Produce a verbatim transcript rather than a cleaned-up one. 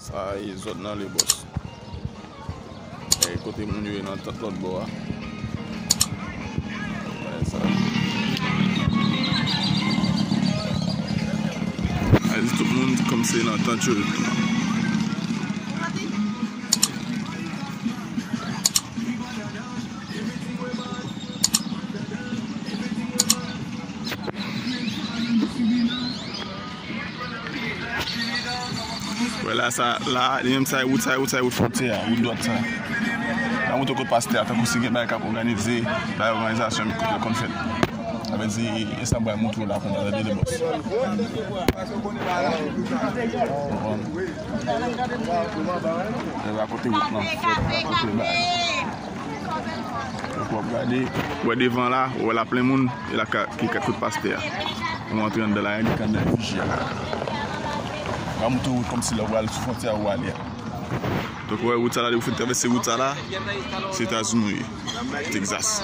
Sa e zòn nan, Lebòs. E kote moun yo ye nan tant lòt bò a. Bagay sa. Ay, tout moun kòmanse nan tant yo. Wè la, sa la, li menm sa, wout sa, wout sa, wout fwontyè a, wout dwat sa. La montre kot pastè a, tankou si gen bagay k ap òganize, bagay òganizasyon, kote l konn fèt. Sa vle di, e sa m pral montre w la kounye a, tande, Lebòs. Konprann? E la kote wout lan fèt, la kote bagay. Donk, w ap gade, w wè devan la, w wè la plen moun, e la ka, ki ka kot pastè a. Ou antre anndan la, gen kanda refijye a. W ap monte wout kòmsi lè w al sou fwontyè a ou ale a. Donk, w wè wout sa la, depi w fin travèse wout sa la, se Etazini w ye. Texas.